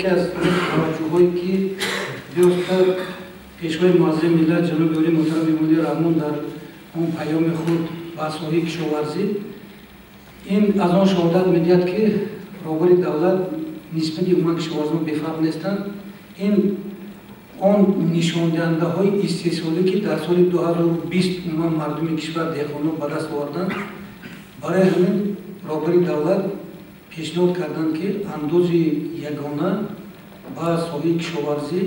Яке аз таваҷҷӯҳое ки биёста Пешвои Муаззами миллат ҷаноби олии муҳтарам Эмомалӣ Раҳмон дар он паёми худ ба соҳаи кишоварзӣ, ин аз он шаҳодат медиҳад, ки роҳбари давлат нисбати умуман кишоварзон бефарқ нестанд. Ин он нишондиҳандаҳои истеҳсолӣ, ки дар соли 2020 умуман мардуми кишвар, деҳқонон ба даст оварданд, барои ҳамин роҳбари давлат пешниҳод карданд, ки андози ягона ба соҳаи кишоварзӣ,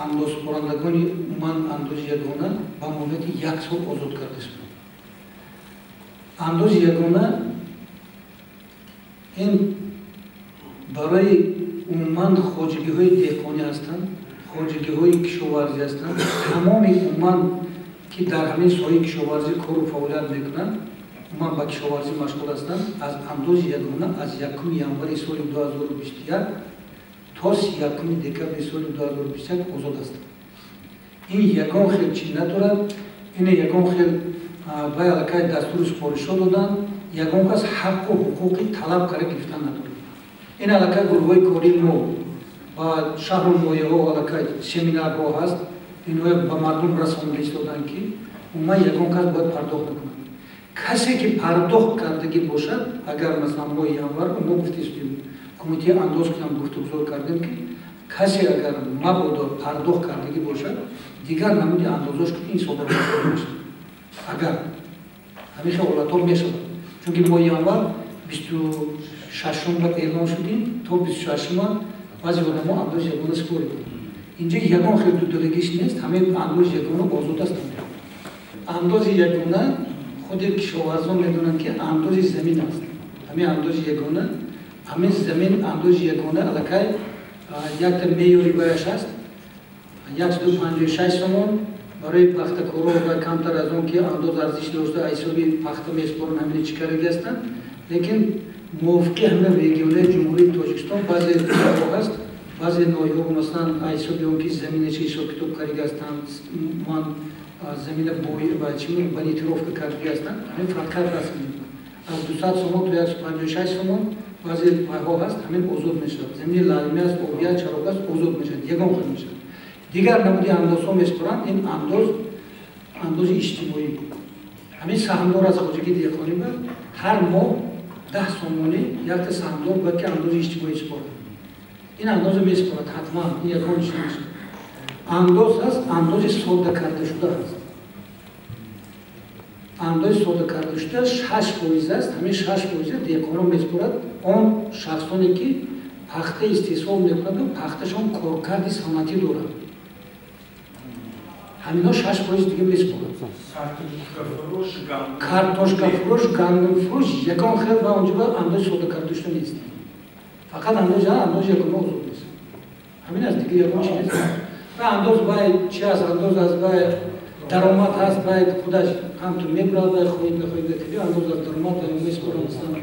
андозхӯрандагони умуман андози ягона ба муҳлати як сол озод карда шуд. Андози ягона ин барои умуман хоҷагиҳои деҳқонӣ ҳастанд, хоҷагиҳои кишоварзӣ ҳастанд, тамоми умуман ки дар ҳамин соҳаи кишоварзӣ кору фаъолият мекунанд, умуман ба кишоварзӣ машғул ҳастанд, аз андози ягона аз 1 январи соли 2021 то 31 декабри соли 2021 озод ҳастанд. Ин ягон хел чӣ надорад, ин ягон хел вай аллакай дастуру супоришҳо доданд, ягон кас ҳаққу ҳуқуқи талаб карда гирифтан надорад. Ин аллакай гурӯҳҳои кории мо ба шаҳру ноҳияҳо аллакай семинарҳо ҳаст, инҳоя ба мардум расонда истоданд, ки умуман ягон кас бояд пардохт накунад. Касе ки пардохт кардагӣ бошад, агар масалан моҳи январ мо гуфтистем, кумитаи андоз кунам гуфтугузор кардем, ки касе агар мабодо пардохт кардагӣ бошад, дигар намуди андозош ки ин ҳисоба мешавад. Агар ҳамин хел ҳолатҳо мешавад, чунки моҳи январ 26-ум ба эълон шудем, то 26-ума баъзе одамо андози ягона супориданд. Инҷа ягон хел дудалагиш нест, ҳамин андози ягона озод ҳастанд. Андози ягона худи кишоварзон медонанд, ки андози замин аст. Ҳамин андози ягона, ҳамин замин андози ягона аллакай якта меъёри баяш аст, 156 сомон барои пахтакоро ва камтар аз он ки андоз арзиш дошта ҳисоби пахта месупоранд, ҳамин чӣ кардаги ҳастанд. Лекин мувофиқи ҳамин регионҳои Ҷумҳурии Тоҷикистон баъзе ҷоҳо ҳаст, баъзе ноҳияҳо масалан ҳисоби он ки замина чӣ ҳисоб китоб кардаги ҳастанд, умуман замина бонитировка кардаги ҳастанд, ҳамин фарқият расм мекунад. Аз 200 сомон то 156 сомон баъзе пайҳо ҳаст, ҳамин озод мешавад. Замини лалмӣ аст, обӣ аст, чароғ аст, озод мешавад, ягон хел мешавад. Дигар намуди андозҳо месупоранд, ин андоз андози иҷтимоӣ. Ҳамин саҳмдор аз хоҷагии деҳқонӣ ба ҳар моҳ 10 сомонӣ якта саҳмдор бояд ки андози иҷтимоӣ супорад. Ин андозро месупорад ҳатман, ин ягон чиз нест. Андоз ҳаст, андози содда карда шуда ҳаст. Андози содда карда шуда 6% аст, ҳамин 6% деҳқонон месупорад. Он шахсоне ки пахта истеҳсол мекунанд, пахташон коркарди саноатӣ дорад, ҳаминҳо 6% дига месупорад. Картошкафурӯш, гандумфурӯш ягон хел ва онҷо ба андози содда карда шуда нест. Фақат андози ягона озод нест. Ҳамин аст, дига ягон чи нест. Ва андоз вай чи аст? Андоз аз вай даромад ҳаст, вай худаш ҳамту мебурад, вай хоҳид нахоҳид киди андоз аз даромад вай месупорад, масалан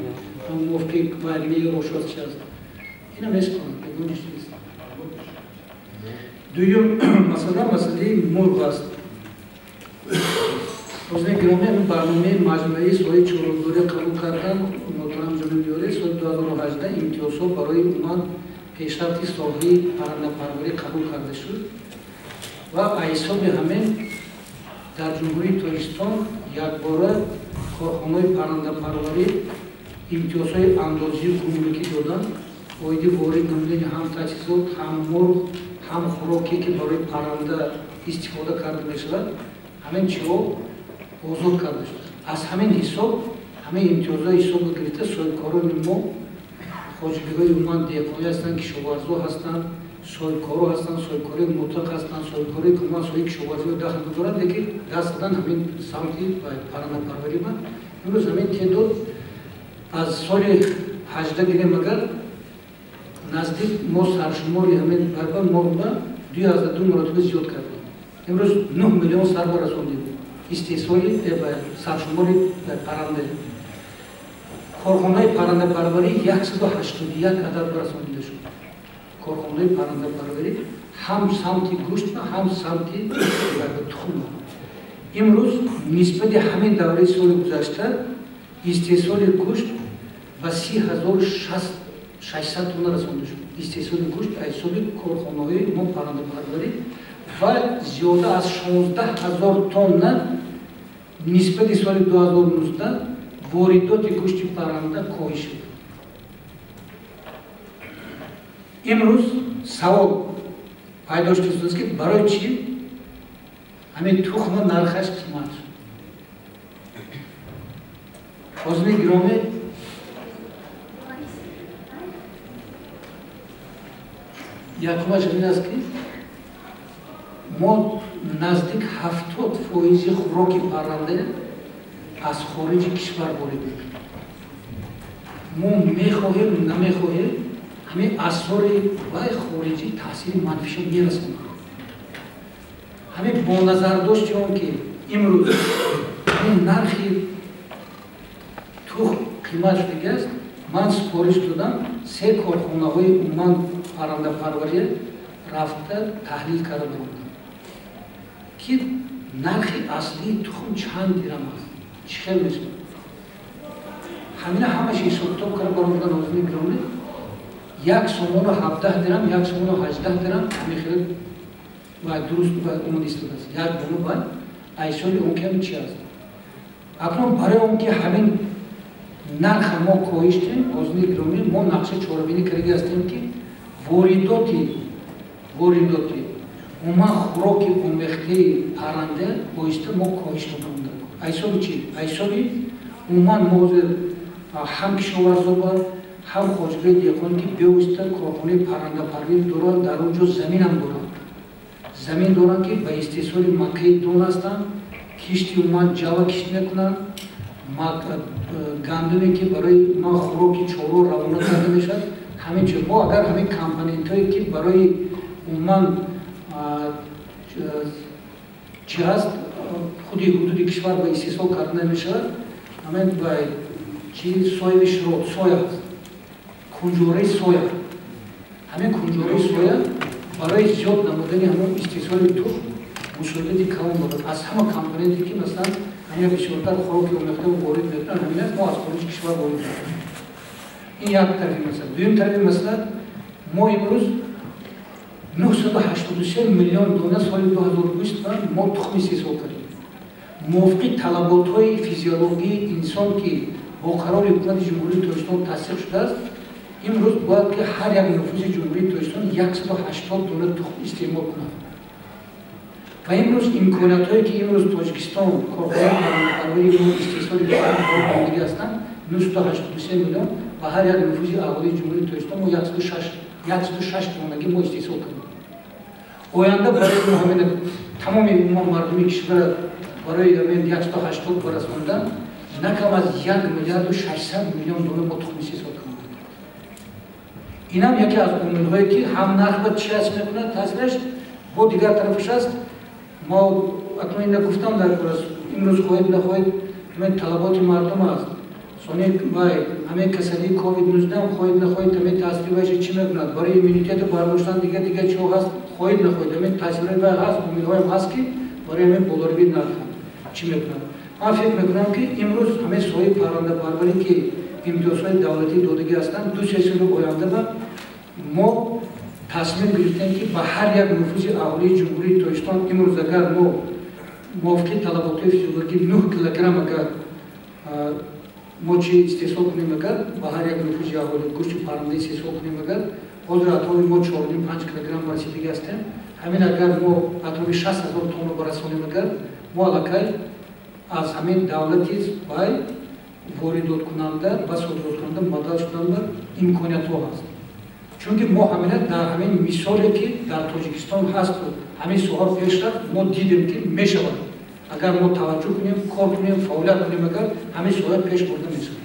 мувофиқи вай меъёрошо аст, чи аст. Ина месупорад, ягон чиз нест. Дуюм масъала масъалаи мурғ аст. Ҳозир гиромӣ ҳамин барномаи маҷмӯаи соҳаи чорводорӣ қабул кардан муҳтарам ҷаноби олӣ соли 2018 имтиёзҳо барои умуман пешрафти соҳаи паррандапарварӣ қабул карда шуд ва ҳисоби ҳамин дар Ҷумҳурии Тоҷикистон якбора корхонаҳои паррандапарварӣ имтиёзҳои андозию гумрукӣ доданд оиди ворид намудани ҳам таҷҳизот, ҳам мурғ, ҳам хӯроке ки барои парранда истифода карда мешавад, ҳамин чиҳо озод карда шуд. Аз ҳамин ҳисоб ҳамин имтиёзҳои ҳисобро гирифта соҳибкорони мо, хоҷагиҳои умуман деҳқонӣ ҳастанд, кишоварзо ҳастанд, соҳибкоро ҳастанд, соҳибкорои мутлақ ҳастанд, соҳибкорои ки умуман соҳаи кишоварзиро дахл надоранд, лекин даст задан ҳамин самти паррандапарварӣ ба имрӯз ҳамин теъдод аз соли 18 гирем агар наздик мо саршумори ҳамин барба мурғба 2,2 маротиба зиёд кардем. Имрӯз 9 миллион сар ба расондем истеҳсоли саршумори парранда. Корхонаи паррандапарварӣ 181 адад барасонида шуд. Корхонаи паррандапарварӣ ҳам самти гӯшт ва ҳам самти тухм. Имрӯз нисбати ҳамин давраи соли гузашта истеҳсоли гӯшт ба 30 600 тонна расонда шуд. Истеҳсоли гӯшт аз ҳисоби корхонаҳои мо паррандапарварӣ ва зиёда аз 16 000 тонна нисбати соли 2019 воридоти гӯшти парранда коҳиш шуд. Имрӯз савол пайдо шудааст, ки барои чӣ ҳамин тухма нархаш қимат шуд? Ҳозири гиромӣ, якумаш ин аст, ки мо наздик 70% хӯроки парранда аз хориҷи кишвар ворид мекунем. Мо мехоҳем, намехоҳем, ҳамин асори вай хориҷӣ таъсири манфиша мерасонад. Ҳамин бо назардошти он ки имрӯз ҳамин нархи тухм қимат шудагиаст, ман супориш додам се корхонаҳои умуман паррандапарвария рафта таҳлил карда баромадам, ки нархи аслии тухм чанд дирам аст, чӣ хел мешавад. Ҳамина ҳамаш ҳисобкитоб карда баромадан ҳозири гиромӣ, 1 сомону 17 дирам, 1 сомону 18 дирам ҳамин хел ва дуруст омада истодааст. Як дону баъд айсоли он ки ҳамин чи аст. Акнун барои он ки ҳамин нарха мо коҳиш диҳем, ҳозири гиромӣ, мо нақша чорабинӣ карда ҳастем, ки воридоти умуман хӯроки омехтаи парранда оҳиста мо коҳиш дода. Айсоби чӣ? Айсоби умуман мо ҳозир ҳам кишоварзоба, ҳам хоҷагии деҳқоне, ки бевосита корхонаи паррандапарварӣ доранд, дар он ҷо заминам доранд. Замин доранд, ки ба истеҳсоли макаи дон ҳастанд, кишти умуман ҷава кишт мекунанд, гандуме, ки барои умуман хӯроки чорво равона карда мешавад. Ҳамин чиз мо агар ҳамин компонентҳое, ки барои умуман чӣ ҳаст, худи ҳудуди кишвар ба истеҳсол карда намешавад, ҳамин ба чи сояи широт, соя аст, кунҷораи соя. Ҳамин кунҷораи соя барои зиёд намудани ҳамон истеҳсоли тухм мусоидати калон дорад. Аз ҳама компоненте, ки масалан ҳамин бисёртар хӯроки омехта ворид мекунанд, ҳамин аст, мо аз хориҷи кишвар ворид мекунем. Ин як тарафи масъала. Дуюм тарафи масъала, мо имрӯз 983 миллион дона соли 2020 мо тухм истеҳсол кардем. Мувофиқи талаботҳои физиологии инсон, ки бо қарори ҳукумати Ҷумҳурии Тоҷикистон тасдиқ шудааст, имрӯз бояд ки ҳар як нуфузи Ҷумҳурии Тоҷикистон 180 дона тухм истеъмол кунад. Ва имрӯз имкониятҳое, ки имрӯз Тоҷикистон корхонаи паррандапарварии мо истеҳсоли тухмдиҳӣ ҳастанд, 983 миллион ва ҳар як нуфузи аҳолии Ҷумҳурии Тоҷикистон мо 106 донагӣ мо истеҳсол кардем. Оянда барои мо ҳамин тамоми умуман мардуми кишвар барои ҳамин 180 барасондан на кам аз 1 миллиарду 600 миллион дона мо тухм истеҳсол кардем. Инам яке аз омилҳое, ки ҳам нарх ба чи аст мекунад таъсираш, бо дигар тарафаш аст. Мо акнун ина гуфтам дар кор аст, имрӯз хоҳед нахоҳед ҳамин талаботи мардум аст. Сони вай ҳамин касалии ковид-19 хоҳед нахоҳед ҳамин таъсири вайша чӣ мекунад? Барои иммунитету бардоштан дигар чиҳо ҳаст, хоҳед нахоҳед ҳамин таъсирҳои вай ҳаст, омилҳоям ҳаст, ки барои ҳамин болоравии нарх чӣ мекунад. Ман фикр мекунам, ки имрӯз ҳамин соҳаи паррандапарварӣ, ки имтиёзҳои давлатӣ додагӣ ҳастанд, 2-3 соли оянда ба мо тасмим гирифтем, ки ба ҳар як нуфузи аҳолии Ҷумҳурии Тоҷикистон имрӯз агар мо мувофиқи талаботҳои физиологӣ 9 килограмм агар мо чи истеҳсол кунем, агар ба ҳар як нуфузи аҳолӣ гӯшти парранда истеҳсол кунем, агар ҳозир атрофи мо 4,5 килограмм барасидагӣ ҳастем, ҳамин агар мо атрофи 60 000 тонна барасонем, агар мо аллакай аз ҳамин давлати вай воридоткунанда ва содироткунанда мубаддал шудан ба имкониятҳо ҳаст. Чунки мо ҳамина дар ҳамин мисоле, ки дар Тоҷикистон ҳаст, ҳамин соҳа пеш рафт, мо дидем, ки мешавад. Агар мо таваҷҷӯҳ кунем, кор кунем, фаъолият кунем, агар ҳамин соҳа пеш бурда мешавад.